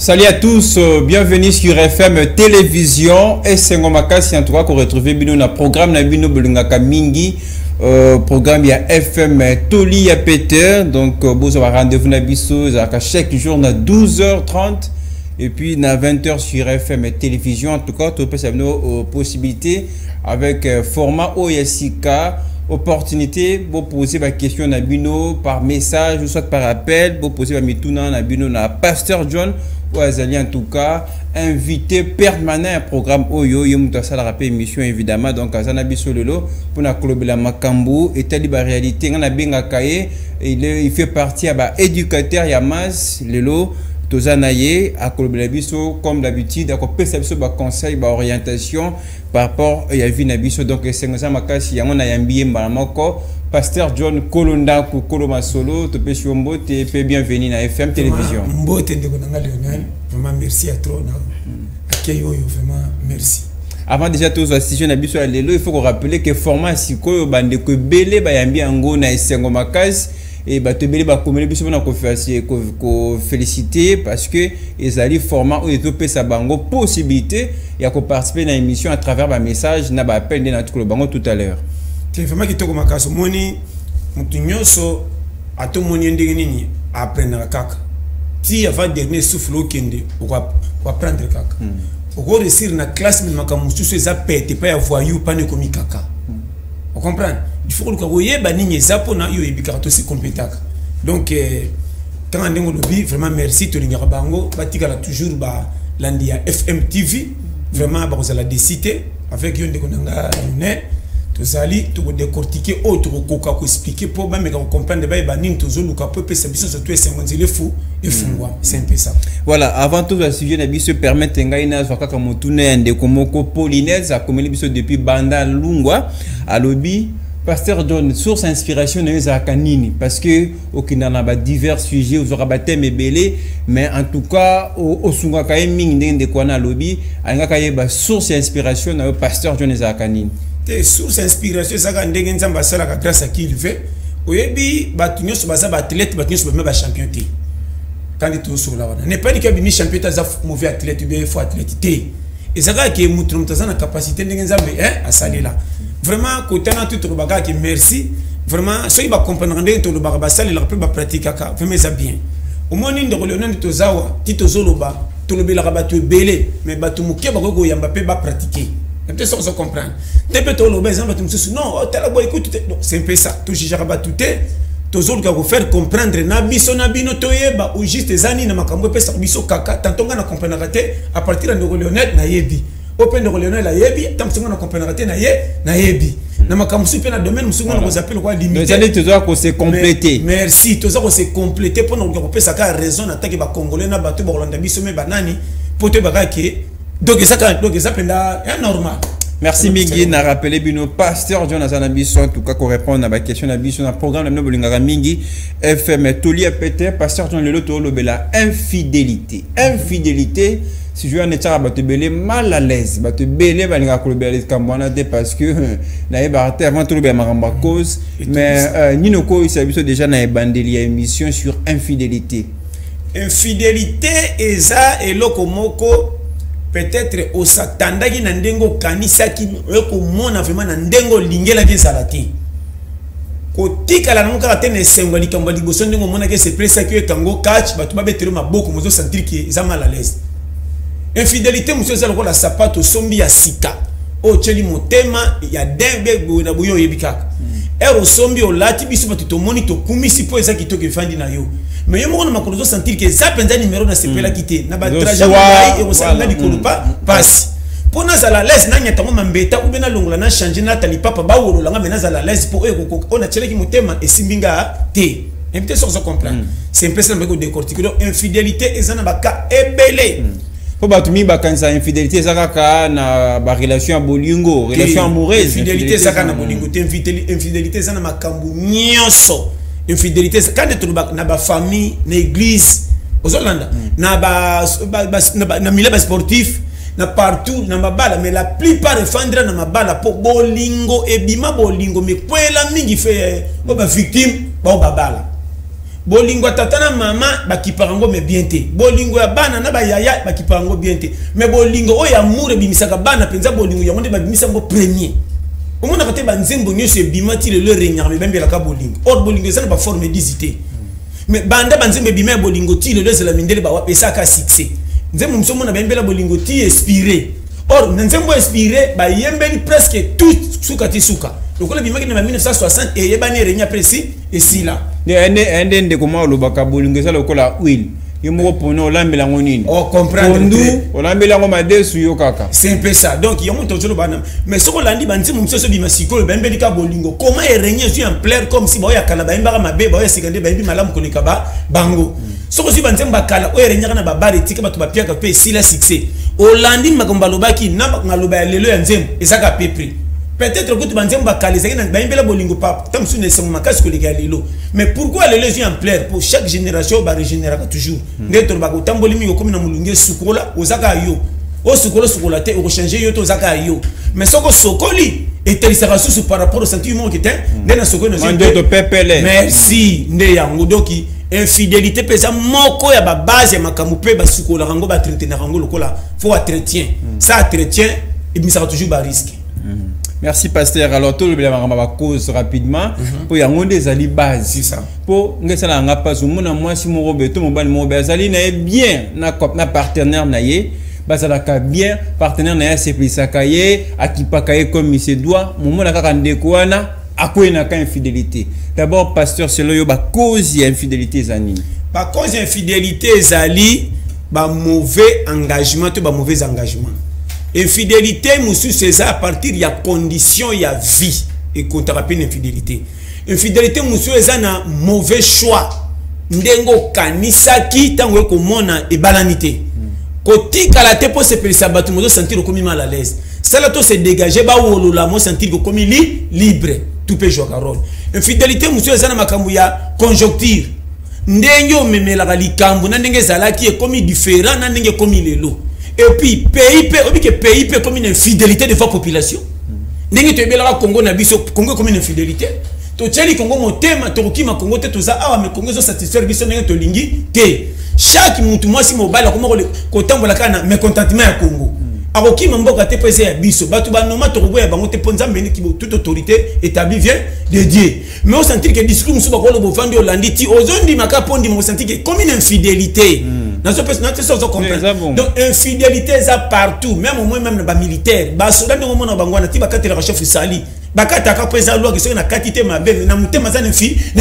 Salut à tous, bienvenue sur FM Télévision et Sengo Makasi, en tout cas qu'on retrouve bino na programme na bino bolingaka mingi, programme ya FM Toli ya Peter. Donc bozwa rendez-vous na biso ezalaka chaque jour na 12h30 et puis na 20h sur FM Télévision. En tout cas topesa bino possibilité avec format oyo ya sika, opportunité bo poser ba question na bino par message ou soit par appel, bo poser ba mituna na bino na Pasteur John oyo azali en tout cas invité permanent ya programme oyo. Ye moto asalaka mpe émission évidemment. Donc aza na biso lelo mpona kolobela makambo etali baréalité. Ngai nabengaka ye, il fait partie ya baéducateur ya masse. Lelo toza na ye, akolobela biso comme d'habitude, akopesa biso baconseil, baorientation par rapport ya vie na biso. Donc esengo eza makasi, yango nayambi ye mbala moko, Pasteur John Kolondaku Kolo Masolo. Topesi yo mbote mpe bienvenue na FM Télévision. Mbote ndeko na nga Lionel, vraiment merci à trop na akei oyo, vraiment merci. Avant déjà tozwa sujet na biso ya lelo, il faut korappeler que format sikoyo, bandeko ebele bayambi yango na esengo makasi e bato ebele bakomeli biso mpona koféliciter, parce que ezali format oyo ezopesa bango possibilité ya koparticiper na émission à travers bamessage na baappel, nde na tukolo bango tout à l'heure. Te, vraiment kitoko makasi. Omoni, motu nyonso atomoni ye ndenge nini, apprendaka kaka ti avant dernier souffle okende okoapprendre kaka. Okoréussir na classe, mais makambo mosusu eza pete epai ya voyou pana ekomi kaka. Ocomprendre, il faut koluka koyeba nini eza mpona yo oyebi kaka tosi complétaka. Donc kaka ndenge olobi, vraiment merci. Tolingaka bango batikala toujours balandi ya FM TV. Vraiment bakozala déçus te avec yo, ndeko na nga Lionel. Tozali tokodécortiquer oyo tokokoka koexpliquer mpo bameka kocomprendre, bayeba nini tozoluka mpo epesa biso surtout esengo, nzela efu efungwa. C'est un peu ça. Voilà, avant tout le sujet na biso, permettre ngai nazwa kaka motuna ya ndeko moko Paulinese, akomeli biso depuis Banda Lungwa. Alobi: Pasteur John, source inspiration na yo ezalaka nini? Parce que okenda na badivers sujets, ozwaka bathème ebele, mais en tout cas osungaka ye mingi. Ndenge ndeko wana alobi, alingaka yeba source ya inspiration na yo, Pasteur John, ezalaka nini? Te, source inspiration ezalaka ndenge Nzambe asalaka grâce à qui il veut. Oyebi, bato nyonso baza baathlète, bato nyonso babima bachampion te. Kandi tozosola wana, n'est pas que abimi champion te aza mauvais athlète ou bien faux athlète te. Eza kaka ke moto na moto aza na capacité ndenge Nzambe asalela. Vraiment kotana tu tolobaka kaka ke merci. Vraiment soki bacomprendreka ndenge tolobaka, basalelaka mpe bapratikaka, vraiment eza bien. Omoni, ndeko Leonard, tozawa ti tozoloba, tolobelaka bato ebele, mais bato moke bakoki koyamba mpe bapratiquer te. Soki ozo comprendre te mpe toloba, eza bato mosusu non, tala boye, écoute te. C'est un peu ça. Tojugeaka bato te, tozoluka kofaire comprendre na biso na bino, toyeba au juste eza nini na makambo epesaka biso kaka. Tanto ngai na comprenaka te, à partir ya ndeko Leonel nayebi, oyo mpe ndeko Leonel ayebi. Ntango mosusu ngai na comprenaka te na ye, nayebi na makambo mosusu mpe na domaine mosusu ngai na kozwa mpe lokola limité. Toza kose compléter. Merci, toza kose compléter mpona koluka kopesa kaka raison na taki bacongolais na bato bakolanda biso me banani, mpo toyeba kaka ke donc eza kaka, donc eza mpenza ya normal. Merci mingi na rappeler bino Pasteur John aza na biso, en tout cas korépondre na baquestion na biso na programme na bino bolingaka mingi, FM Toli ya Pete. Pasteur John, lelo tolobela infidélité. Infidélité, sujet wana etiaka bato ebele mal à l'aise. Bato ebele balingaka kolobela likambo wana te, parce que nayebaka te avant tolobela makambo ya cause. Mais nini okoyisa biso déjà na ebandeli ya émission sur infidélité? Infidélité eza eloko moko peut-être osatandaki na ndenge okanisaki okomona, vraiment na ndenge olingelaki ezala te. Kotikala nango kaka te na esengo ya likambo ya liboso, ndenge omonaki esepelesaki yo, ekango catch, bato babeteli maboko, mozosentir ke eza mal à l'aise. Infidélité mosusu eza lokola sapato osombi ya sika oyo otyeli motema ya dembe boye na boye, oyebi kaka ere osombi, olati, biso bato tomoni, tokumisi mpo eza kitoko, efandi na yo, mais yo moko na makolo ozosentir ke eza mpenza nimero nasepelaki te na batrajet molai, ekosalinga likolo pa pasi mpo nazala l'aise, nanyata ngo mambeta ube nalongola, na change, nata lipapa bawololanga, mais nazala l'aise mpo oyo natielaki motema esimbi nga te. Invité, soki ozo comprendre, c'est un peu ça na kodécortiquer. Donc infidélité eza na baka ebele. Mpo bato mingi bakanisa infidélité eza kaka na barelation ya bolingo, relation amoureuse. Infidélité eza kaka na bolingo te. Infidélité eza na makambo nyonso. Infidélité kandi tolobaka na bafamille, na église, ozolanda na milieu basportif, na partout, na mabala. Mais la plupart efandela na mabala mpo bolingo ebima, bolingo mekwela mingi fe oyo bavictime bao babala. Bolingo ya tata na mama bakipaka yango mais bien te. Bolingo ya bana na bayaya bakipaka yango bien te. Mais bolingo oyo amour ebimisaka bana mpenza, bolingo yango nde babimisa yango premier. Omonaka te banzembo nyonso ebima ti lelo eregnaka, me bembelaka bolingo. Or bolingo eza na baforme disi te. Mais banda banzembo ebima ya bolingo ti lelo, ezala mindele bawapi, esaka succès. Nzembo mosusu omona bayembela bolingo ti inspiré. Or na nzembo inspiré bayembeli presque tout suka ti suka, lokola ebimaki na ba 1960, eyebani, erégner, après si esila. Nde ndeko mwa olobaka bolingo eza lokola huile, yo moko pona olambela yango nini. Comprendre. Pondu olambeli yango, madesu yo kaka. C'est un peu ça. Donc yango tozoloba na, mais soki olandi banzembo mosusu ebima sikoyo, bayembeli ka bolingo, comment erégner, ezwi ampleur, comme si baoyo ya kala bayembaka mabe, baoyo ya sika nde bayembi malamu koleka bango. Soki ozwi banzembo bakala oyo erégnaka na babar, etika bato bapiaka mpe esila succès, olandi makambo balobaki na maloba ya lelo ya nzembo, ezaka peu près. Peut-être kutu banzembo bakala ezalaki bayembela bolingo ta mosusu na esengo makasi koleka ya lelo. Mais pourquoi lelo ezwi ampleur? Pour chaque génération barégénéraka toujours. Nde tolobaka, otamboli mingi, okomi na molungi, esukola, ozaka yo osukola, osukola te, okochange yo te, ozaka yo. Mais soki osokoli, etelisaka susu par rapport au sentiment moko te nde na sokoli. Ndoto pepele. Merci. Nde yango. Donc infidélité mpe eza moko ya babase ya makambo mpe basukolaka yango, baentretenaka yango lokola faut entretien. Ça, entretien ebimisaka toujours barisque. Merci, pasteur. Alors tolobela makambo ya bacause rapidement, mpo yango nde ezali base. Mpo ngai esalaka nga mpasi, omona mwasi moko boye to mobali moko boye azali na ye bien na partenaire na ye, bazalaka bien, partenaire na ye asepelisaka ye, akipaka ye comme il se doit, momona kaka ndeko wana akweyinaka infidélité. D'abord, pasteur, selo yo, bacause ya infidélité eza nini? Bacause ya infidélité ezali bamauvais engagement to bamauvais engagement. Infidélité mosusu eza à partir ya condition ya vie, ekontaka mpe na infidélité. Infidélité mosusu eza na mauvais choix, ndenge okanisaki ntango ekomona ebalani te, kotikala te mpo sepelisa bato, mozosentir okomi mal à l'aise, sala to se dégager, bawolola, mosentir kokomi libre. Tout peut jouer rôle. Infidélité mosusu eza na makambo ya conjoncture, ndenge omemelaka likambo na ndenge ezalaki ekomi différent na ndenge ekomi lelo. Et puis pays mpe, oyebi ke pays mpe ekomi na infidélité devant population. Ndenge toyebelaka Congo na biso, Congo ekomi na infidélité. Totieli Congo motema, tokokima Congo te, toza awa, mais Congo ezosatisfaire biso ndenge tolingi te. Chaque mutu, mwasi, mobali, akoma kotambola kaka na mécontentement ya Congo. Akokima mboka te mpo eza ya biso. Bato banoma, tokoboya bango te, mpo Nzambe ndeki, toute autorité établie vient de Dieu. Mais osentir ke discours mosusu bakoloba, ovandi, olandi ti ozondimaka mpo ndima, osentir ke comme une infidélité. Nazopesa na te so ozocomprendre. Donc infidélité eza partout, même au moins même na bamilitaire, basoda, ndenge omona bango wana ti bakatelaka chef sali, bakataka mpo eza lwaki. Soki nakati te mabe, na motema aza na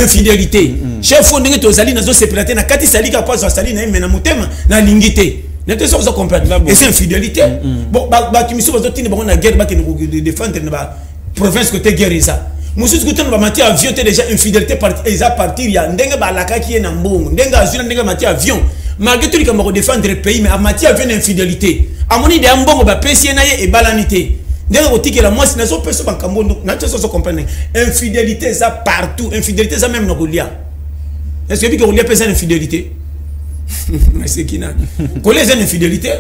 infidélité. Chef oyo, ndenge tozali, nazosepela te, nakati sali kaka po azwa sali na ye, mais na motema nalingi te. Nete soki oza comprendre, eza infidélité. Bon, bato misusu bazotinda bango na guerre, bakende kodéfendre na baprovince côté guerre eza. Mosusu kuta na bamati avion te. Déjà infidélité eza partir ya ndenge balakaki ye na mbongo, ndenge azwi na ndenge amati avion, malgré tout likambo ya kodéfendre pays, mais amati avion na infidélité. Amoni deya mbongo bapesi ye na ye, ebalani te, ndenge kotikela mwasi. Nazopesa makambo nati ozo comprendre. Infidélité eza partout. Infidélité eza même na kolia. Est ce que ebiki kolia mpe eza na infidélité? Eseki nani? Kolia eza na infidélité.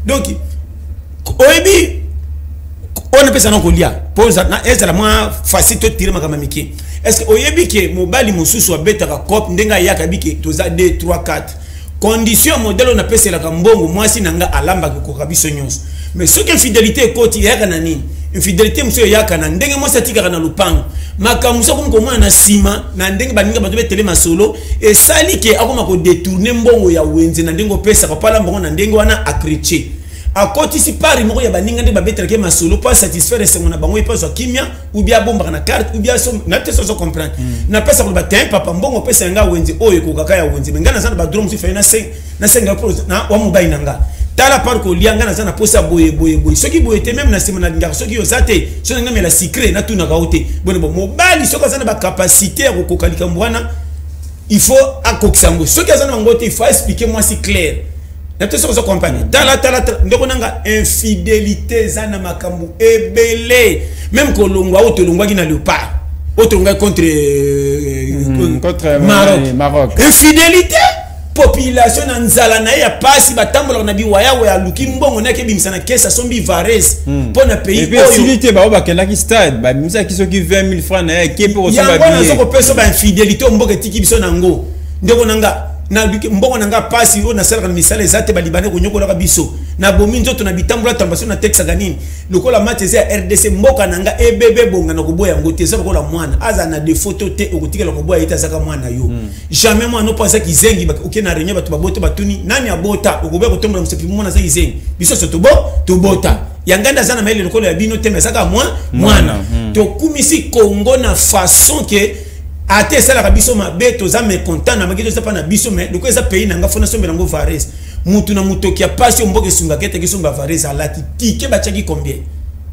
Donc oyebi oyo napesa na kolia mpo ezala mwa facile, totire makambo ya mike. Est ce que oyebi ke mobali mosusu abetaka cope, ndenge ayaka yebi ke toza 2 3 4 condition ya modèle oyo napeselaka mbongo, mwasi na nga alambaka, ekoka biso nyonso. Mais soki infidélité ekoti, eyaka na nini? Infidélité mosusu eyaka na ndenge mwasi atikaka na lopango makambo mosusu, akomi komona na nsima na ndenge baninga bato betele masolo, esali ke akoma kodétourner mbongo ya wenze na ndenge opesaka mpo alamba ngo na ndenge wana achrétien, akotisi pari moko ya baninga nde babetelaki masolo mpo asatisfaire esengo na bango, ye mpo azwa kimia, ou bien abombaka na carte, ou bien na te sozo comprendre. Napesa koloba te, papa, mbongo opesa nga wenze oyo ekokaka ya wenze, mais ngai naza na badroit mosusu, faye nasenga wa mobali na nga. Tala, par kolia, ngai naza na posa boye boye boye, soki boye te, même na nsima nalingaka soki oza te, soki nanga mela sucré, natunaka yo te. Bone bo mobali soki aza na bacapacité ya kokoka likambo wana, il faut akokisa yango. Soki aza na bango te, il faut expliquer mwasi clair na te soki oza comprendre. Tala, tala, tala, ndeko nanga, infidélité eza na makambo ebele. Même kolongwa oyo tolongwaki na Léopard, oyo tolongwaki contre contre Maroc. Maroc. Infidélité, population na nzala na ye ya pasi, batambolaka na biwayawa, aluki mbongo naki ebimisa na kese, asombi vareuse mpo na pays. Oyo esili te, bao bakendaki stade, babimisaki soki 20 000 francs na ye, ake mpe kosomba. Yango nazo kopesa bainfidélité oyo mboka etiki biso nango. Ndeko na nga, mbongo na nga pasi oyo nasalaka na misala eza te, balibane konyokolaka biso. Nabomi nzoto na bitambola tamba so natekisaka nini. Lokola match eza ya RDC, mboka na nga ebebe bonga na koboya yango te. Eza lokola mwana aza na défaut to te, okotikala koboya ye te, azaka mwana yo. Jamais mwana mpo aza kizengi, oke na réunion bato babota, batuni nani abota, okoboya kotombola mosapi, mwana aza kizengi. Biso so tobota ya ngai nde aza na mayele lokola ya bino te, mais azaka mwana. Tokumisi Congo na façon ke ate esalaka biso mabe, toza mécontent na maki, toza mpa na biso, mais lokola eza pays na nga, fo nasombela yango vareuse. Mutu na motoki ya pasi oyo mboka esungaka eteki somba vareuse, alati tike batiaki combien?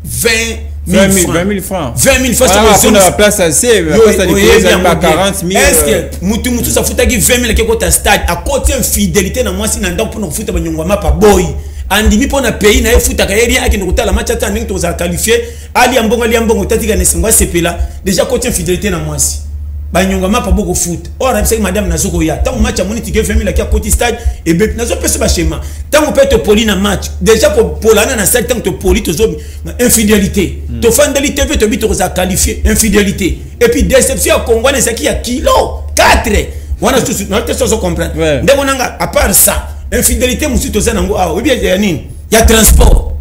20 000 francs. 20 000 francs. Voilà, la place assez, la place à l'école, ba 40 000. Est-ce que mutu mosusu afutaki 20 000 ake kota stade, akoti infidélité na mwasi na ndako mpona kofuta banyongo ya mapa boy? Andimi mpo na pays na ye, efutaka ye rien, akende kotala match, ata ndenge tokozala qualifié, alia mbongo, alia mbongo, tatika na esengo, asepela. Déjà akoti infidélité na mwasi, banyongo ya mapa bokofuta. Oyo arabisaki madame nazokoya ntango match, amoni tike 20 000, aki akoti stade ebepi. Nazopesa baschéma. Ntango mpe topoli na match, déjà kopolana na stade, ntango topoli, tozo infidélité, tofandeli TV, tobi tokozala qualifié, infidélité. Et puis déception ya Congo wana ezalaki ya kilo 4 wana susu na te, sozo comprendre. Ndeko nanga, à part ça, infidélité mosusu toza nango awa, oyebi ya nini? Ya transport.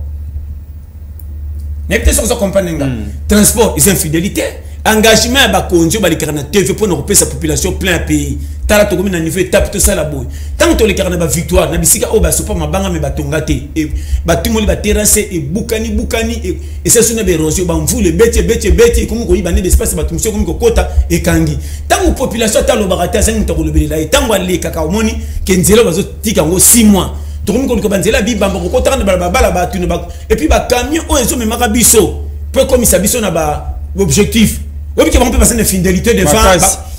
Nayebi te soki oza comprendre nga. Transport eza infidélité. Engagement ya bakonzi oyo balekaka na TV mpona kopesa population plein ya pays: tala, tokomi na niveau étape, tosala boye. Ntango tolekaka na bavictoire na bisika oyo basopa mabanga me batonga te, batumoli baterrasse, ebukani bukani, esali so na baérosion, bamvula ebeti ebeti ebeti, ekomi koyiba nde espace, bato mosusu ekomi kokota, ekangi. Ntango population ata alobaka te, azangi moto akolobelela ye. Ntango alekaka, omoni ke nzela oyo bazotika yango 6 mois, tokomi koluka banzela ya bibamba kokotaka na balabala bato. Et puis bacamion oyo ezomemaka biso mpo ekomisa biso na baobjectif, oyebi ke bango mpe baza na infidélité devant.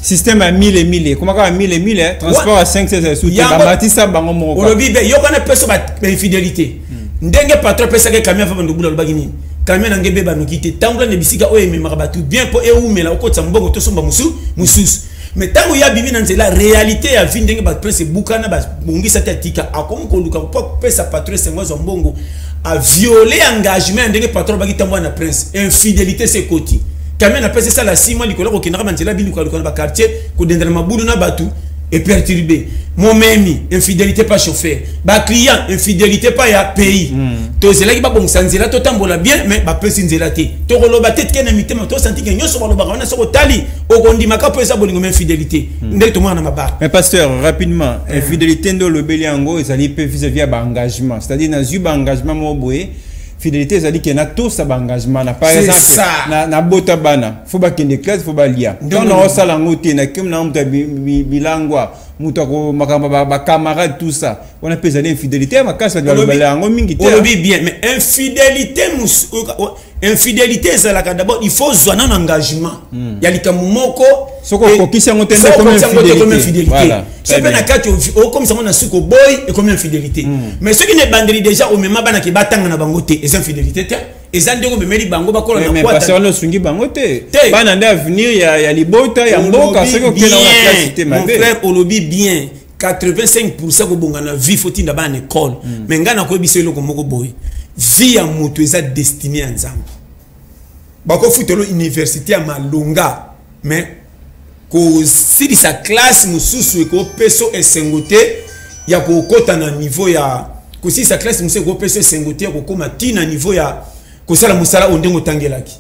Système à mille et mille, comment kaka mille et mille, transport à 5 16 sous bamatisa bango moko. Olobi be, yokana peso bainfidélité. Ndenge patron apesaki camion afa bandobula, alobaki nini? Camion nange ebe banoki te, ntango na bisika oyo ememaka bato bien mpo ewumela, okotisa mbongo, tosomba mosusu. Mais ntango ya bimi na nzela, réalité ya vie, ndenge baprince ebukana, babongisa te, atika, akomi koluka mpo apesa patron esengo, azwa mbongo, aviole engagement ya ndenge patron abaki ntango na prince. Infidélité se ekoti. Camion napesi esala 6 mois likolo, kokendaka banzela bilukaluka na baquartier, kodendela mabulu na bato, eperturbe momemi. Infidélité pa chauffeur, baclient, infidélité pa ya pays. Tozelaki babongisa nzela, totambola bien, mais bapesi nzela te. Tokoloba te, tike na mitema, tosanti ke nyonso balobaka wana, soki otali okondimaka mpo eza bolingo, mais infidélité ndenge tomona na mabara. Mais pasteur, rapidement, infidélité nde olobeli yango ezali mpe vis-à-vis ya baengagement, c'est-à-dire nazwi baengagement moko boye. Fidélité ezali ke natosa baengagement na, par exemple, nabota bana, fo bakende classe, fo balia. Ntango naosala yango te, nakemi na moto ya bilangwa, moto ako makambo bacamarade, tout ça wana mpe ezali infidélité ya makasi. Bato balobela yango mingi te. Olobi bien, mais infidélité, infidélité ezalaka d'abord il faut zwa nano engagement ya likambo moko. Soki okokisi yango te nde ekomi infidélité. Soki mpe na kati okomisa yango na suka, oboyi, ekomi infidélité. Mais soki na ebandeli déjà omema bana ke batanga na bango te, eza infidélité te, eza ndenge omemeli bango bakola. Na parce wana osungi bango te, bana nde avenir ya libota, ya mboka. Soki okende na classe te, mabe. Mon frère, olobi bien, 85 kobonga na vie, faut tinda bana école. Mais ngai nakoyebisa eloko moko boye: vie ya moto eza destiné ya Nzambe. Bakofutela université ya malonga, mais kosilisa classe mosusu ekopesa esengo te ya kokɔta na niveau ya kosilisa classe mosusu, ekopesa esengo te ya kokóma ntina niveau ya kosala mosala oyo ndenge otangelaki.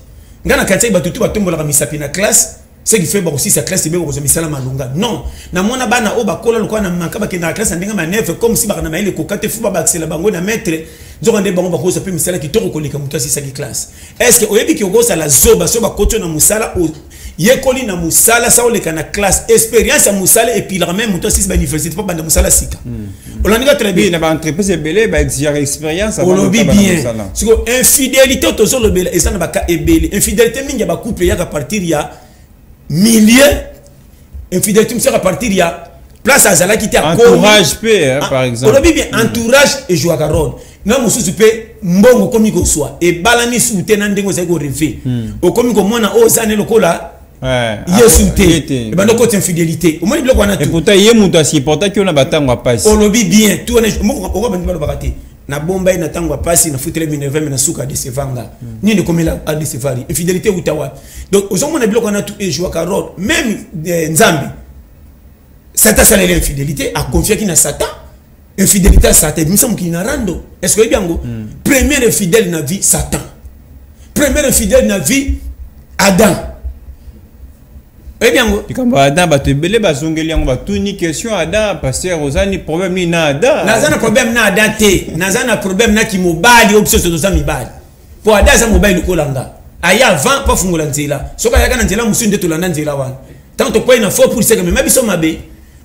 Ngai na kati bato tu batombolaka misapi na classe, ce qui fait bakosilisa classe ebe bakozwa misala malonga. Non, namona bana oyo bakola lokola na manka, bakendaka classe na ndenge manœuvre, comme si baka na mayele ekoka te, fu babakisela bango na maître. Nzoka nde bango bakozwa mpe misala kitoko koleka moto asilisaki classe. Est ce que oyebi ki okozala zoba so bakoti yo na mosala, yekoli na mosala sa oleka na classe? Expérience ya mosala epilaka même moto asilisi bauniversité mpo banda mosala sika. Olandika très bien. Na baentreprise ebele baexigere expérience. Olobi bien. Siko infidélité oyo tozolobela eza na baka ebele. Infidélité mingi ya bacouple eyaka partir ya milieu, infidélité mosusu à partir ya place azalaki te. Entourage mpe, par exemple. Olobi bien, entourage ejouaka rôle na mosusu mpe. Mbongo okomi kozwa ebalani su te na ndenge ozali korêver, okomi komona oyo oza ne lokola yesu te, ebanda okota infidélité. Omoni biloko wana. Pourtant ye moto asupportaki yo na batango ya pasi. Olobi bien. Tu wana oko bandi balobaka te, nabomba ye na ntango ya pasi, nafutela minerval, me na suka adecevoir nga. Nini ekomela adecevoir? Infidélité euta wapi? Donc ozomona biloko wana tu ejouaka rôle. Même Nzambe, Satan asaleli infidélité, aconfiaki na Satan. Infidélité ya Satan ebimisa mokili na rando. Est ce que oyebi yango? Premier infidèle na vie, Satan. Premier infidèle na vie, Adam. Oyebi yango? Likambo ya Adam, bato ebele bazongeli yango, batuni question: Adam, pasteur, oza ni problème nini na Adam? Naza na problème na Adam te. Naza na problème na kimobali oyo biso toza mibali, mpo Adam aza mobali lokola nga. Aya avant mpo afungola nzela. Soki ayaka na nzela mosusu nde tolanda nzela wana, ntango tokwei na faux pour seke mema biso mabe.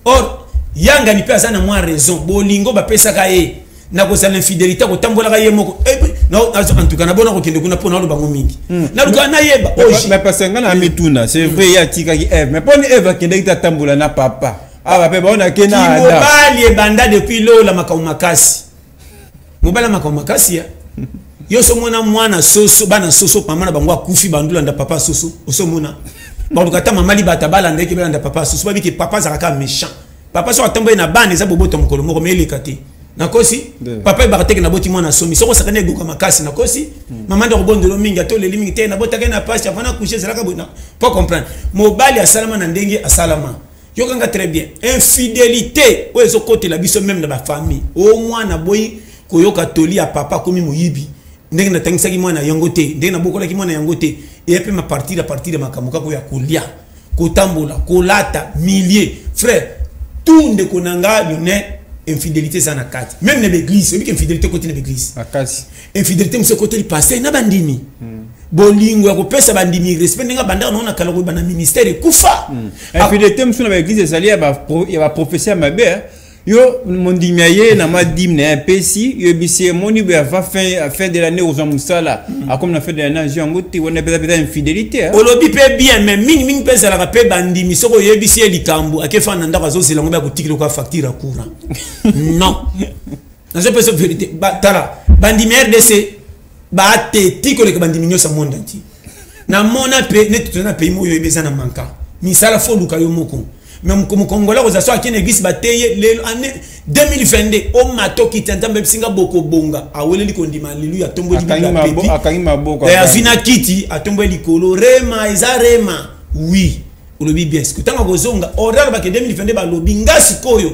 Or yangani mpe aza na mwa raison. Bolingo bapesaka ye na kozala infidélité, kotambolaka ye moko. En tout cas, nabona kokende kuna mpo naloba ngo mingi, naluka nayeba. Mais parce que nga na mituna, c'est vrai, ye atikaki Eve, mais mponi Eve akendaki te atambola na papa awa mpe baonake na Adam? Mobali ebanda depuis lola makambo makasi. Mobali ya makambo makasi ya yo. Osomona mwana soso, bana soso, mama na bango akufi, bandulanda papa soso. Osomona baluka ata mama libata, balanda eke balanda papa soso. Babiki papa azalaka méchant. Papa soki atamboli na bana, eza bobota mokolo moko me eleka te. Nakosi? Papa ebaka teke naboti mwana somi, soki osakani egoka makasi. Nakosi? Mama nde kobondelo mingi, ata oleli mingi te, nabotaki na pasi avant na coucher, ezalaka boye. Po comprendre, mobali asalama na ndenge asalama. Yokanga très bien, infidélité oyo ezokotela biso même na bafamille. O mwana boyi koyoka toli ya papa, akomi moyibi. Ndenge natangisaki mwana yango te, ndenge nabokolaki mwana yango te. Eya mpe mapartir, à partir ya makambo kaka oyo ya kolia, kotambola, kolata, milieu. Frère, tout ndeko na nga Lionel, infidélité eza na kati même na baeglise. Oyebiki infidélité ekoti na baeglise? Makasi. Infidélité mosu ekoteli pasteur na bandimi. Bolingo ya kopesa bandimi respect ndenge bandaka nango na kala, koyeba na ministère ekufa. Infidélité mosusu na baeglise ezali ya baprophétie ya mabe. Yo mondimi aye na mwa dîme na ye, apesi yo, yebisi ye moni boye avant fin de l'année ozwa mosala. Akomi na fin de l'année, azwi yango te. Wana mpenza infidélité. Olobi mpe bien, mais mingimingi mpe ezalaka mpe bandimi. Soki oyebisi ye likambo, akefana na ndako, azozela yango, bakotikela kwa facture ya courant. Non, nazopesa vérité. Tala, bandimi RDC bateti koleka bandimi nyonso ya monde entier. Namona mpe neti toza na pays moko oyo oyebi eza na manka misala, fo oluka yo moko. Mais mokongola kozala so akende église, bateye lelo année 2022, omata okita, Nzambe ebisinga bokobonga. Aweleli kondima, aleluya, atomboli. Akangi maboko. Azwi na kiti, atomboli likolo, rema eza rema. Oui, olobi bien. Siko ntango akozonga order, alobaki 2022, balobi nga sikoyo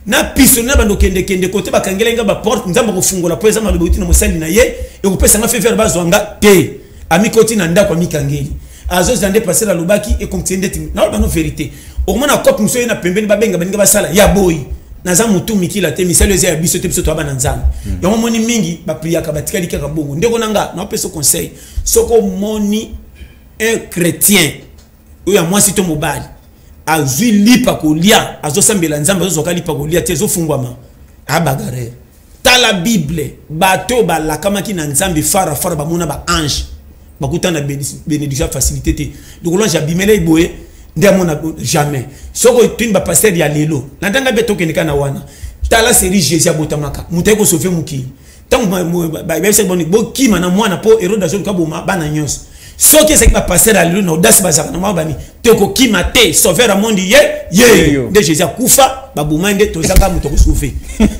na piso na bando kendekende kote, bakangela nga baporte, Nzambe akofungola mpo eza maloba euti na mosali na ye, ekopesa nga faveur. Bazwa nga te, amikoti na ndako, amikangeli, azozela nde pasteur alobaki ekontinue. Ndeti naloba no vérité, okomona cope mosusu oye na pembeni, babenga baninga basala ya boyi. Naza motu mikila te, misalo eza ya biso te, biso toya bana Nzambe. Yango omoni mingi bapriaka, batikali kaka bongo. Ndeko na nga, naopesa conseil: soki omoni un chrétien oyo ya mwasi to mobali azwi lipa kolia, azosambela Nzambe, azozwaka lipa kolia te, ezofungwama, abagarere. Tala Bible, bato oyo balakamaki na Nzambe fara fara, bamona baange, bakutana na bénédiction ya facilité te. Donc l'ange abimela boye nde amona jamais. Soki otuni bapasteur ya lelo na ndanga mpe tokende kaka na wana, tala série Jésus abotamaka, moto aye kosauver mokili. Ntango bayebisaki boni bokima na mwana mpo Hérode azoluka boma bana nyonso, soki ezalaki bapasteur ya lelo na audace bazalaka na mwa bani, tokokima te, sauveur ya monde ye ye nde Jésus akufa, baboma nde tozanga moto akosauver.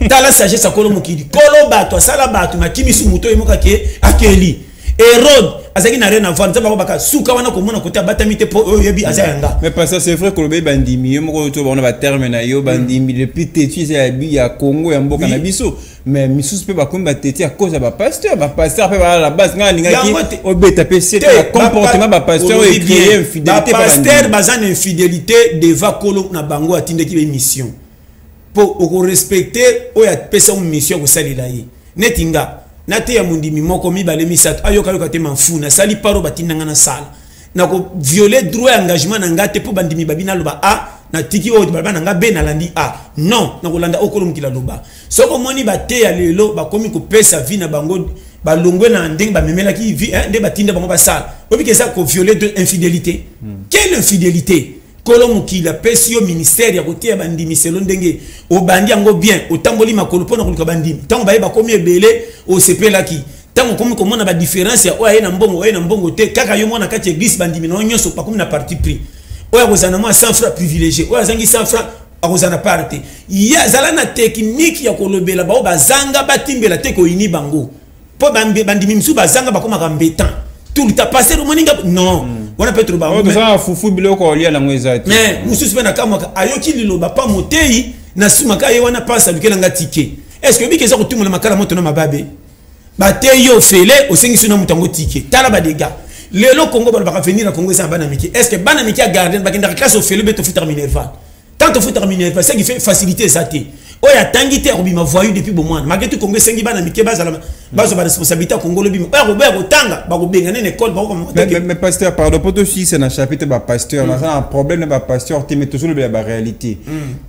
Tala sagesse akolo mokili, kolo bato asala bato makimisi moto oyo moko ake akeli. Hérode azalaki na rien à voir. Nzambe akobaka suka wana komona kote abatami te, mpo oyo oyebi aza yanga. Mais parce que c'est vrai, koloba bandimi yo moko to baona baterme na yo, bandimi le plus têtu eza ya bi ya Congo, ya mboka na biso, mais misusu mpe bakomi batêtu à cause ya bapasteur. Bapasteur mpe bala la base. Ngai alingaki obeta mpe sete ya comportement bapasteur oyo ecréer infidélité. Bapasteur baza na infidélité devant kolo na bango atindaki baémission, mpo okorespecte oyo apesa mission ya kosalela ye. Neti nga nateya mondimi moko, mibale, misato, ayokayoka te, mafu nasali paro batindanga nasala, nakovioler droit ya engagement na nga te, mpo bandimi babi naloba A, natiki oyo baloba na nga B, nalandi A. Non, nakolanda okolo mokili aloba. Soki omoni bateya lelo bakomi kopesa vie na bango, balongwe na ndenge bamemelaki vie nde batinda bango basala, oyebiki eza kovioler de infidélité. Quelle infidélité? Kolo mokili apesi yo ministère ya koteya bandimi, selo ndenge obandi yango bien, otamboli makolo mpona koluka bandimi. Ntango baye bakomi ebele, osepelaki. Ntango okomi komona badifférence ya oyo aye na mbongo, oyo na mbongo te, kaka yo mwana kati ya église, bandimi na yo nyonso bakomi na parti pris. Oyo akozala na mwa 100 francs privilégié, oyo azangi 100 francs akozala na part te. Ye azala na technique ya kolobela bao bazanga, batimbela te, koyini bango, mpo bandimi mosusu bazanga bakomaka mbetan tout le temps. Pasteur, omoninga non. Wana mpe toloba. Toza na fufu, biloko olia nango eza te. Mais mosusu mpe nakamwaka, ayoki liloba pa motei na sumaka ye wana, mpasi alukelanga ticket. Est ce que obiki eza kotumbola makala moto na mababe? Batei yo ofele, osengisi na moto yango ticket. Tala badégâts lelo Congo. Balobaka venir na Congo eza na bana mike. Est ce que bana mike ya garden bakendaka classe ofele? Be tofutaka minerval. Tant tofutaka minerval, ce qui fait facilité eza te. Oyo atangi te akobima voyou depuis bomwana. Malgré tout, Congo esengi bana mike bazala, bazwa baresponsabilité ya Congo. Lobima oyo akoboya kotanga, bakobenga nene école. Mais pasteur, pardon, po tosukisa na chapitre bapasteur, naza na problème na bapasteur te, mais tozolobela baréalité.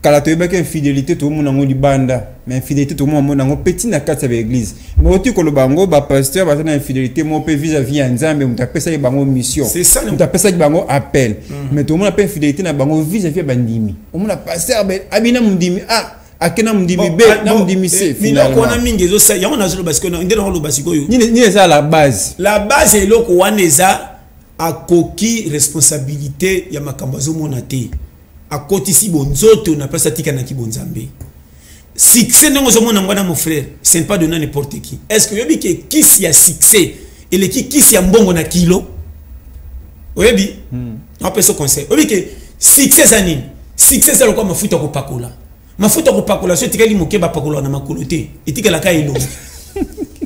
Kala toyebaki infidélité tomona yango libanda, mais infidélité tomona yango petit na kati ya baéglise. Mais oti koloba yango, bapasteur baza na infidélité moko mpe vis-à-vis ya Nzambe, moto apesaki bango mission, moto apesaki bango appel. Mais tomona mpe infidélité na bango vis-à-vis ya bandimi. Omona pasteur abina mondimi A, ake na mondimi B, na mondimi C. Biloko wana mingi ezosala yango. Nazoloba sikoyo nde nakoloba sikoyo. Nini eza la base? La base, eloko wana eza akoki responsabilité ya makambo azomona te. Akotisi bonzoto na place atikanaki bonzambe. Succès ndenge ozomona yango wana, mon frère, ce n'est pas donné à n'importe qui. Est ce que oyebi ke kisi ya succès eleki kisi ya mbongo na kilo? Oyebi? Napesa conseil. Oyebi ke succès eza nini? Succès eza lokola mafuta ya kopakola. Mafuta ya kopakola, so etikali moke, bapakolaka na makolo te, etikalaka elongi.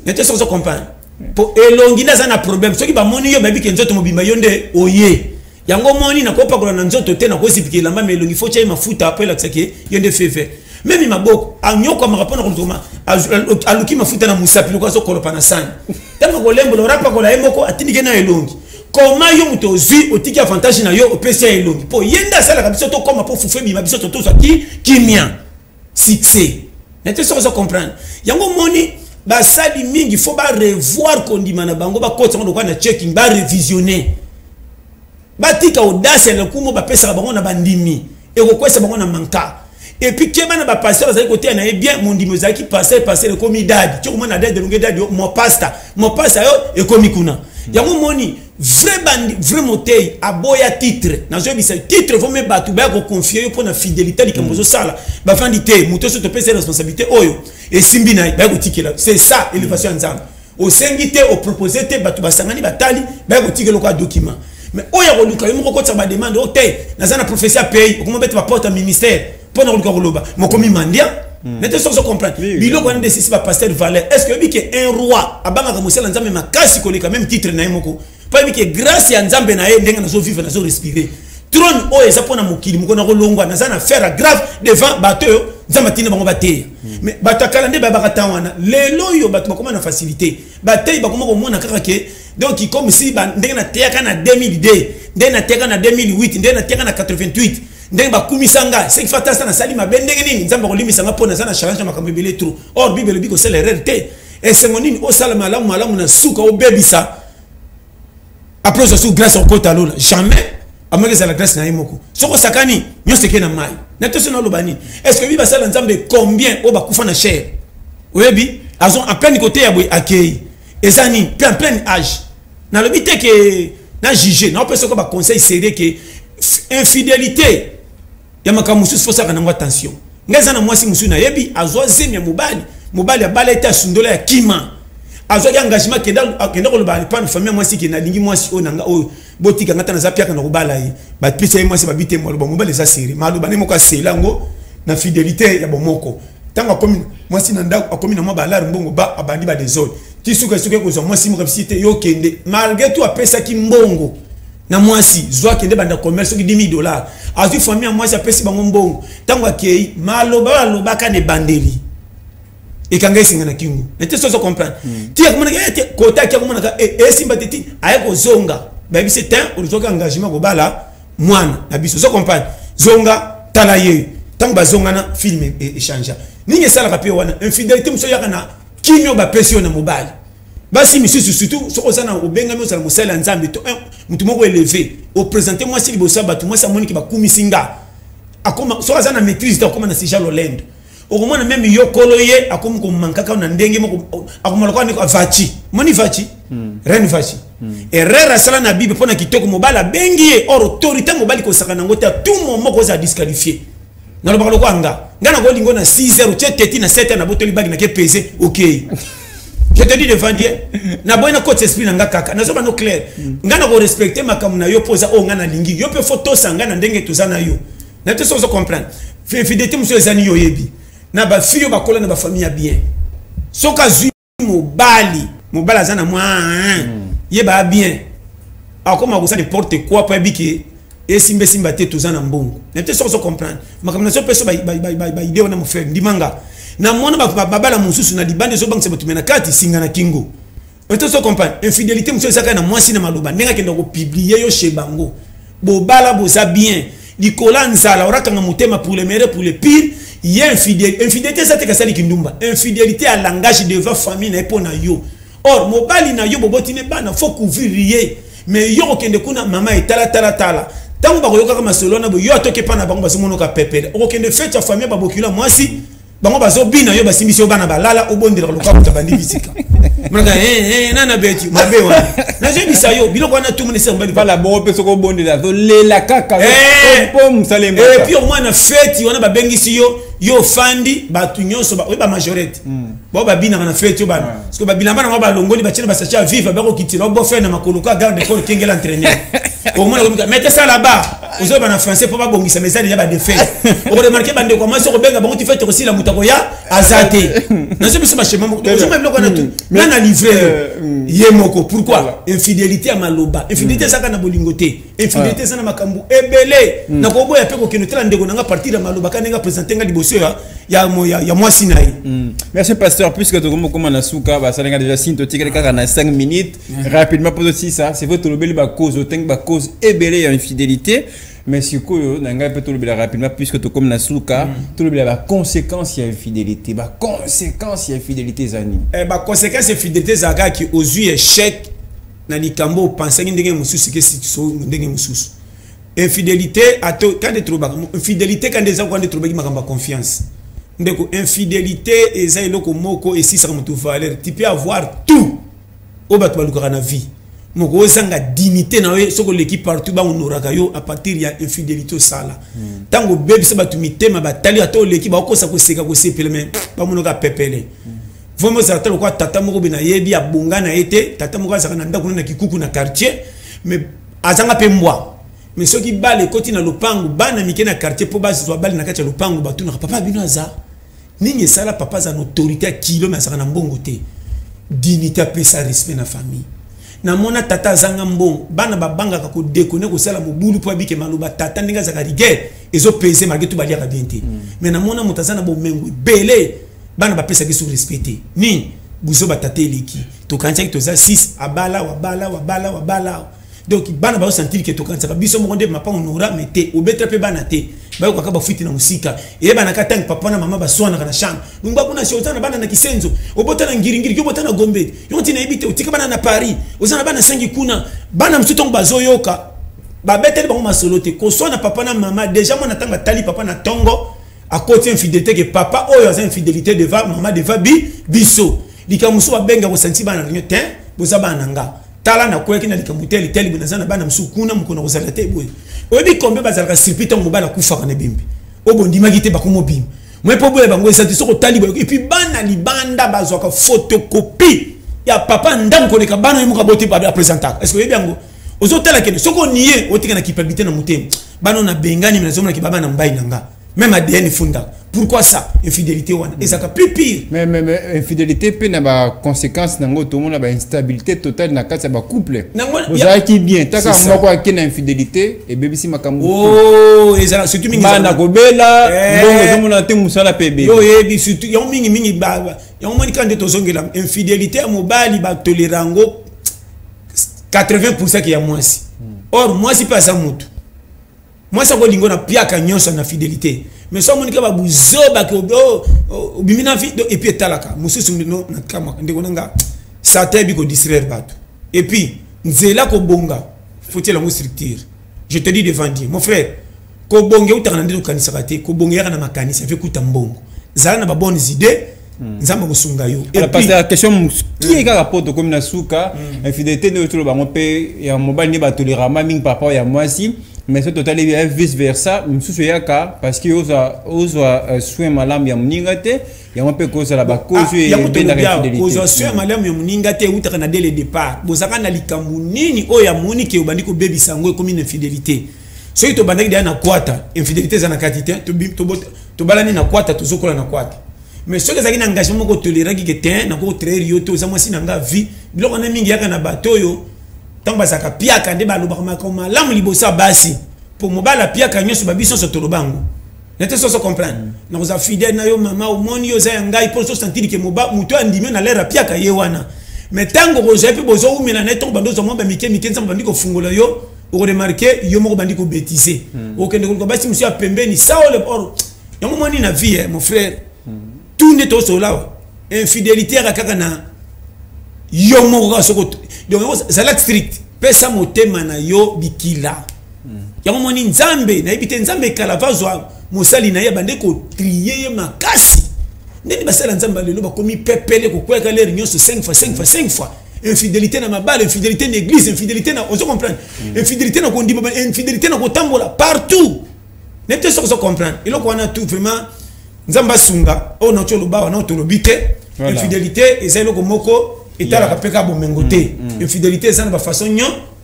Nete soki ozo comprendre, po elongi nde aza na problème. Soki bamoni yo, bayebi ke nzoto mobimba yo nde oye yango. Omoni, nakopakola na nzoto te, nakozipika elamba, ma elongi fo tia ye mafuta po elakisaki yo nde feve. Memi maboko anyokwamaka mpona kolukama, aluki mafuta na mosapi loko azokolopa na sani. Ntango kolembola, orapakola ye moko, atindike na elongi. Koma yo moto ozwi, otiki avantage na yo, opesi ya elongi, mpo ye nde asalaka biso tokóma, mpo fufu ebima, biso totozwa ki kimia. Succès nete soki ozo comprendre yango, omoni basali mingi fo barevoir kondima na bango, bakotisa yango lokola na checking, barevisionne, batika audace ya lokumu bapesaka bango na bandimi, ekokwesa bango na manka. Et puis keba na bapasteur azali koteya na ye bien. Mondimi ozalaki pasteur, pasteur ekomi dadi. Ti okomona dadi elongi dadi, mo pasteur, mo pasteur yo ekomi kuna. Yango moni vrai bandi, vrai motei aboya titre. Nazoyebisa, titre vome bato baya koconfie yo mpo na fidélité likambo ozosala. Bafandi te, moto so topesa responsabilité oyo esimbi na ye, baya kotikela. C'est ça élévation ya Nzambe. Osengi te, opropose te, bato basangani, batali, baya kotikela okoya document. Mais oyo akoluka yo moko, okotisa bademande o te, naza na prophétie ya pays, okoma bete baporte ya ministère mpo na koluka koloba mokomi mandia. Nete soki ozo comprendre biloko wana nde esisi bapasteur valeur. Est ce que oyebi ke un roi abangaka mosala Nzambe makasi koleka même titre na ye moko? Mpo ayebi ke grâce ya Nzambe na ye ndenge nazovivre, nazorespirer, trône oyo eza mpona mokili moko nakolongwa, naza na affaire grave devant bato oyo Nzambe atinda bango bateya. Mais bato ya kala nde bayebaka ntan wana. Lelo oyo bato bakoma na facilité, bateyi bakoma komona kaka ke donc comme si ndenge nateyaka na 2002, ndenge nateyaka na 2008, ndenge nateyaka na 88, ndenge bakumisa nga, ce qui fait ata nasali mabe ndenge nini, Nzambe akolimisa nga mpo naza na challenge ya makambo ebele trop. Or Bible elobi kosala erreur te. Esengo nini osala malamu malamu, na suka obebisa, après ozwa su grâce, okota lola? Jamais. Amoki ezala grâce na ye moko. Soki osakani, nyonso eke na mai. Na te so naloba nini? Est ce que oyebi basala Nzambe combien oyo bakufa na chair? Oyebi azo en pleine côté ya boye, akei eza nini mpe en pleine âge. Nalobi te ke na juge, naopesa ko baconseil sérieux ke infidélité ya makambo mosusu, fosaka nango attention. Ngai eza na mwasi mosusu nayebi, azwa zemi ya mobali. Mobali abala ete asundola ya kima, azwaki engagement, akenda koloba epa na famille ya mwasi ke nalingi mwasi oyo nanga oyo, botika nga ta naza piaka na kobala ye. Bapesa ye mwasi, babi te maloba mobali eza seri, maloba nde moko asela yango na fidélité ya bomoko. Ntango akomi mwasi na ndako, akomi na mwa balare mbongo, ba abandi badésordre ti suka soki ekozwa mwasi moko abisi te, yo kende. Malgré tout apesaki mbongo na mwasi, zwa, kende, banda commerce, soki 10 000 $. Azwi famille ya mwasi, apesi bango mbongo. Ntango akei, maloba oyo alobaka na ebandeli ekanga esenga na kingo. Nete sozo comprendre, ti akomonaka ete kota aki akomonaka esimba te, ti aye kozonga, bayebisi te ozwaki engagement kobala mwana na biso. Ozo comprendre? Zonga, tala ye. Ntango bazongana, film échange nini esalaka mpe wana infidélité mosusu oyaka na kimio oyo bapesi yo na mobali. Basi misusu, surtout soki oza na obengami ozala mosali ya Nzambe to motu moko élevé, oprésente mwasi liboso ya bato, mwasi amoniki bakumisi nga, akoma soki aza na maîtrise te, akoma na sija lolendo. Okomona meme yo kolo ye akomi komankaka na ndenge moko, akoma lokola ndeko Vachi. Moni Vachi, reine Vachi, erreur asala na Bible mpo na kitoko, mobali abengi ye. Or autorité mobali kosaka nango te, à tout moment kozala disqualifié. Nalobaka lokola nga nakolingo na 6 heures, otie teti na 7 heures, nabotoli bagi nake pese okei. Je te dis devant Dieu, naboyi nakotisa esprit na nga kaka, nazoba no clair. Nga na korespecte makambo na yo mpo oza oyo nga nalingi yo, mpe fo tosa nga na ndenge toza na yo. Na te, soki ozo comprendre, infidélité mosusu eza nini? Oyebi na bafille oyo bakola na bafamille ya bien, soki azwi mobali, mobali aza na mwa ye baa bien, akoma kosala n'importe quoi po ayebi ke esimba esimba te, toza na mbongo. Na te, soki ozo comprendre makambo nazopesa baidée wana, mon frère, ndimanga. Namona babala mosusu na libanda ezobangisa bato, me na kati singa na kingo. Oto so comprendre, infidélité mosusu ezaka na mwasi na maloba, ndenge akenda kopublier yo chez bango. Bobala, boza bien, likolo ya nzala, orakanga motema pour le meilleur, pour le pire. Ye infidélité eza te kasaliki ndumba, infidélité ya langage devant famille na ye mpo na yo. Or mobali na yo, bobotini bana, faut couvrir ye, mais yo kokende kuna, mama etala tala tala. Ntango bakoyokaka masolo wana boye, yo atoki epa na bango, bazomonoka pepele. Okokende fete ya famille, babokilo ya mwasi, bango bazobina, yo basimbisi yo bana, balala, obondelaka lokola moto abandi bisika monaka nana beti mabe wana. Nazoyebisa yo, biloko wana tumona esa mobali. Bala bongo mpe soki obondela, azolela kaka mpo mosala. Et puis omwana feti wana babengisi yo, yo ofandi, bato nyonso oyo bamajorete bao babinaka na feti oyo bana, parce que babilamba nango balongoli, batie na basachet ya vive, bakokitila obofe na makolo ka garde corps okengela entraîneur. Omona komika mais te sala ba ozoyeba na français mpo babongisa, mais eza deja badefete. Okoremarquer bandeko mwasi, okobenga bango ti fete kosila, moto akoya aza te. Nazo biso bashema moko, ozomona biloko wana tu nga na livre yo ye moko. Pourquoi infidélité ya maloba? Infidélité ezaka na bolingo te, infidélité eza na makambo ebele. Nakoboya mpe kokende otala ndeko na nga partir ya maloba ka ndenge aprésente nga liboso ya mwasi na ye. Merci pasteur, puisque tokomi okóma na suka, basalenga déjà signe, totikali kaka na 5 minutes rapidement mpo tosisa. C'est vrai, tolobeli bacause, otengi bacause ebele ya infidélité, mais sikoyo na ngai mpe tolobela rapidement, puisque tokomi na suka, tolobela baconséquence ya infidélité. Baconséquence ya infidélité eza nini? Baconséquence ya infidélité ezalaka kaki ozwi échec na likambo opansaki ndenge mosusu, ke so ndenge mosusu. Infidélité ato quand tolobaka infidélité, quand eza quand tolobaki makambo ya confiance, ndeko, infidélité eza eloko moko esisaka moto valeur. Tu peux avoir tout oyo bato balukaka na vie, moko ozanga dignité na yo. Soki oleki partout, bahonoraka yo. À partir ya infidélité osala, ntango obebisa bato mitema, batali ata oleki, bakokosa koseka, kosepela, mais bamonaka pepele. Vraiment ozala ta lokola tata moko boye nayebi, abonga na ye te. Tata moko azalaka na ndako na kikuku na quartier, mais azanga mpe mbwa. Mais soki bale ekoti na lopango, bana mike na quartier, mpo bazwa bale na kati ya lopango, batunaka: "Papa bino aza nini?" Esala papa aza na autorité ya kilo, mais azalaka na mbongo te. Dignité apesa respect na famille. Namona tata azanga mbongo, bana babangaka kodekone, kosala mobulu, mpo abike maloba tata ndenge azalaka rigueur ezopese, malgré tout baliaka bien te. Mais namona moto aza na bomengo ebele, bana bapesaki so respect te. Nini buzo batata eleki, tokanisaki toza 6, abala wabala wabala wabala. Donc bana bazosentir ke tokanisaka biso moko nde mapa honora, mais te obetela mpe bana te, bayokaka bafuiti na mosika. Eyebanaka ntango papa na mama baswanaka na chambre, lungwa kuna, si oza na bana na kisenzo, obota na ngiringiri, yo obota na gombe, yo ntina yebi te, otika bana na Paris, oza na bana sengi kuna. Bana mosusu ntongo bazoyoka, babeteli bango masolo te, koswana papa na mama. Déjà mwana ntango atali papa na ntongo, akoti infidélité, ke papa oyo aza infidélité devant mama, devant biso. Likambo mosusu babenga kosanti bana réunion te: "Boza bana na nga, tala nakweyaki na likambo teli teli boye, naza na bana mosusu kuna, mokolo na kozala te boye." Oyebi kombe bazalaka surpris ntango mobali akufaka na ebembe oyo bondimaki te, bakoma obima moye mpo boya bango eza te. Soki otali boye, et puis bana libanda bazwaka photocopie ya papa ndako koleka bana oyo moko abote apresentaka. Est ce que oyebi yango? Ozotala kende, soki onie, otika na culpabilité na motema. Bana oyo nabengani, me nazomonaki baba na mbai na nga, même ADN efundaka. Pourquoi ça? Infidélité wana ezalaka plus pire. Mais infidélité mpe na baconséquence nango, tomona bainstabilité totale na kati ya bacouple. Ozalaki bien, taka moko ake na infidélité, ebebisi makambo. Oh, ezala surtout mingi bana kobela, mbongo ezomona te, mosala mpe ebebe. Yo oyebi surtout yango mingimingi, yango moni kaka nde tozongela infidélité ya mobali, batolera yango 80 ke ya mwasi. Or mwasi mpe aza motu, mwasi akolingo na piaka nyonso na fidélité, mais so amonika babuzobaki obimi na vie. Et puis etalaka mosusu na kamwaka, ndeko nanga, satan yebi kodistraire bato. Et puis nzela kobonga, faut-il yango structure. Je te dis devant Dieu, mon frère, kobonga eutaka na nde tokanisaka te. Kobonga eyaka na makanisi ave kuta mbongo. Zala na babonnes idées, Nzambe akosunga yo. Parce que question mokie kaka po tokomi na suka, infidélité nde otolo bango mpe ya mobali nde batolérama mingi par rapport ya mwasi. Mais soki totali bien, vice versa, mosusu eyaka parce que ozwa soin malamu ya moninga te. Yango mpe kozala bacauses oyo ebendaka infidélité. Kozwa soin malamu ya moninga te eutaka na dès le départ. Bozalaka na likambo nini oyo amoni ke obandi kobebisa yango, ekomi na infidélité. Soki tobandaki deya na kwata, infidélité eza na kati te. Tobalani na kwata, tozokola na kwata. Mais soki ezalaki na engagement moko, toleraki ke te, nakotrahir yo te, oza mwasi na nga vie. Biloko wana mingi yaka na bato oyo ntango bazalaka piaka nde balobaka makambo malamu liboso ya basi. Po mobali apiaka nyonso, babiso nyonso toloba yango nete soso comprendre. Nakozala fidèle na yo, mama, omoni yo oza ya ngai, mpo sosentir ke moto andimi na lere apiaka ye wana. Mais ntango kozwa mpe bozowumela na ye, ntongo bandi ozwa mwa bamike mike, Nzambe bandi kofungola yo, okoremarquer yo moko bandi kobêtiser, okende koluka basi mosusu ya pembeni saole. Or yango moni na vie, mon frère, tout nde tosola awa, infidélité yaka kaka na yo moko kaka. Soko donc zala strict, pesa motema na yo bikila. Yango moni Nzambe, nayebi te, Nzambe ekala vazwa mosali na ye, abande kotrier ye makasi. Ndeni basala Nzambe lelo bakomi pepele, kokweka lere nyonso 5 fois, 5 fois, 5 fois. Infidélité na mabala, infidélité na église, infidélité na, ozo comprendre, infidélité na kondima, infidélité na kotambola partout. Nete soki ozo comprendre eloko wana tout, vraiment Nzambe asunga. Oyo nauti oloba wana, oyo tolobi te, infidélité eza eloko moko etalaka mpe kaka bomengo te. Infidélité eza na bafaçon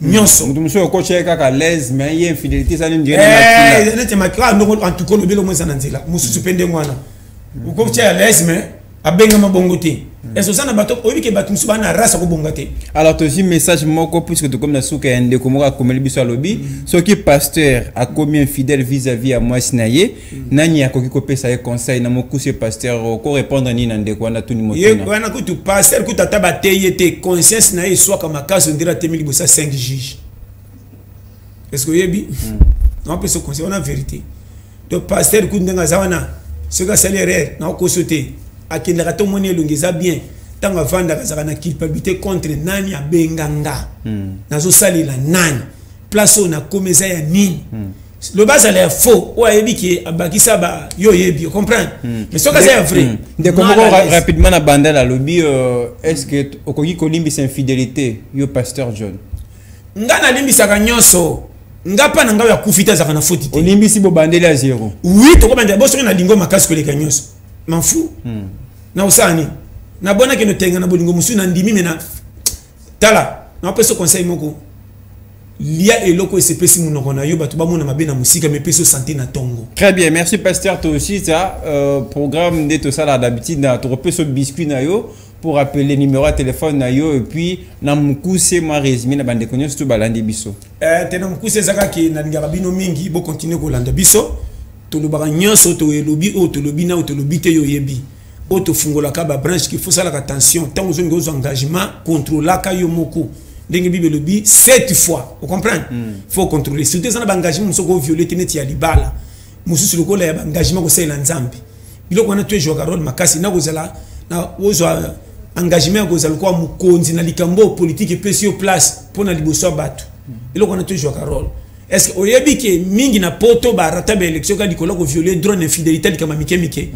nyonso. Moto mosusu okotya ye kaka l'aise, mais ye infidélité eza nini? Neti makila ndongo. En tout cas olobi eloko eza na nzela mosusu mpe ndenge wana, okotya ya l'aise, mais abengama bongo te. Est oza na bato, oyebi ke bato mosusu baa na race akobonga te. Alors tozwi message moko, puisque tokomi na suka, ya ndeko moko akomeli biso, alobi: soki pasteur akomi infidèle vis-à-vis ya mwasi na ye, nani akoki kopesa ye conseil? Na mokuse, pasteur, okorépondre nini na ndeko wana tuni motuna wana? Kutu pasteur kutu ata bateye ye te, conscience na ye eswaka makasi. Ondire atemi liboso ya 5 juge. Est ce que oyebi naopesa conseil wana? Vérité, donc pasteur kutu ndenge aza wana, soki asali erreur, naokoso te, akendaka te. Omoni elongi eza bien, ntango avandaka azalaka na culpabilité contre nani abenga nga, nazosalela nani, place oyo nakomi eza ya nini. Loba azala ya faux oyo ayebi ke abakisa ba yo oyebi, comprendre. Mais soki aza ya vrai. Ndeko moko rapidement na bandal alobi: est ce que okoki kolimbisa infidélité, yo pasteur John? Nga nalimbisaka nyonso. Nga mpa na ngai oyo akufi te, azalaka na faute te. Olimbisi, bobandeli ya zéro? Oui, tokobandela bo soki nalingo makasi koleka nyonso, manfu na osala nini, nabonaki notenga na bolingo mosusu, na ndimi. Me na tala, napesa conseil moko: lia eloko esepesi monoko na yo, bato bamona mabe na mosika, me epesi santé na ntongo. Très bien, merci pasteur. To aussi ça programme nde tosala d'habitude na tokopesa biscuit na yo pour rappeler numéro ya téléphone na yo, et puis na mokuse mwa résumé na bandeko nyonso to balandi biso. Te, na mokuse eza kaka nalingaka bino mingi, bokontinue kolanda biso. Tolobaka nyonso, toyelobi oyo tolobi na oyo tolobi te, yo oyebi oyo tofungolaka babranche qu'il faut salaka attention ntango ozongi ozwa engagement. Contrôlaka yo moko ndenge Bible elobi sept fois, ocomprendre. Faut contrôler, surtout eza na baengagement mosusu okoviole te, neti ya libala, mosusu lokola ya baengagement kosalela Nzambe. Biloko wana to ezwaka rôle makasi na kozala na ozwa engagement ya kozala lokola mokonzi na likambo oyo politike epesi yo place mpo na liboso ya bato. Eloko wana to ezwaka rôle. Est ce que oyebi ke mingi na poto barata baélection kaka likolo koviole droit na infidélité, likambo ya mike mike?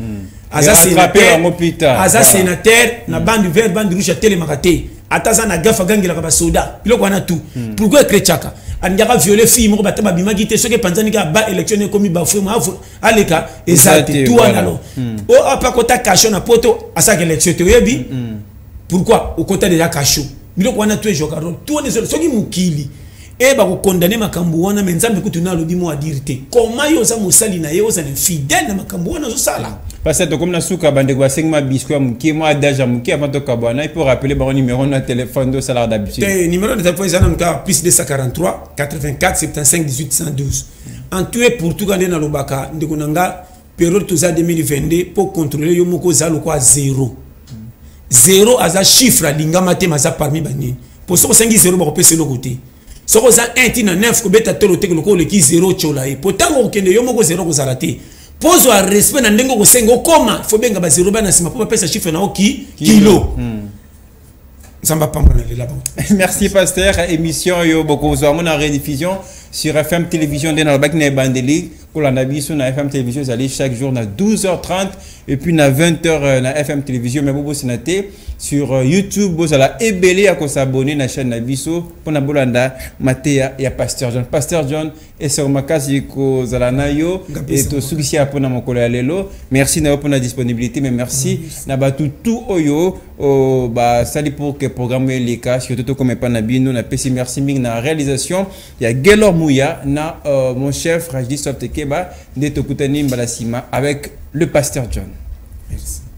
Aza sénateur, aza sénateur na bande vert, bande rouge, atelemaka te, ata aza na gafe, agangelaka basoda. Biloko wana tout, pourquoi ekretiaka? Alingaka viole fille moko, bato babimaki te. Soki epanzani kaka ba élection ekomi bafue, aleka eza te. Tu wana lo o apa kota cachot na poto, asalaka élection te. Oyebi pourquoi? Okota déjà cachot. Biloko wana to ezwaka rôle. Tu wana soki mokili e bakokondane makambo wana, me Nzambe kutu na alobi mo adire te. Koma yo oza mosali na ye, ozala infidèle na makambo wana ozosala. Parce que tokomi na suka, bandeko basengi ma biscuit ya moke, mwa adage ya moke avant tokabwana, pour rappeler bango numéro na téléphone nde osalaka d'habitude. Te, numéro de téléphone eza nanu kaka plus 243 84 75 18 112. En tout et pour tout, nde nalobaka, ndeko na nga, période toza 2022, mpo contrôler yo moko, oza lokwa zéro. Zéro aza chiffre alingama te, ma aza parmi banini, po soki osengi zéro, bakopesa eloko te. Soki oza 1 ntina 9, kobeta tolo te lokola oleki 0, otyola ye, po ntango okokende yo moko 0 kozala te. Mpo ozwa respect na ndenge okosenga okoma, fo benga ba 0 bana nsima mpo bapesa chiffre na yo ki kilo. Nzambe apambola na lela bango. Merci pasteur. Émission oyo bokozwa yango na rediffusion sur FM Télévision. Nde nalobaki na ebandeli. Kolanda biso na FM Télévision ezali chaque jour na 12h30 et puis na 20h na FM Télévision. Mais bobosana te, sur YouTube bozala ebele ya kos'abonner na chaîne na biso mpona bolanda mateya ya Pasteur John. Pasteur John, esengo makasi kozala na yo e tosukisi ya mpona mokolo ya lelo. Merci na yo mpona disponibilité, mais merci na bato tout oyo basali pour que programme eleka, surtout tokoma epa na bino. Napesi merci mingi na réalisation ya Gelor Mouya na mon chef Rajdi Soft Keba. Nde tokutani mbala nsima avec le pasteur John. Merci.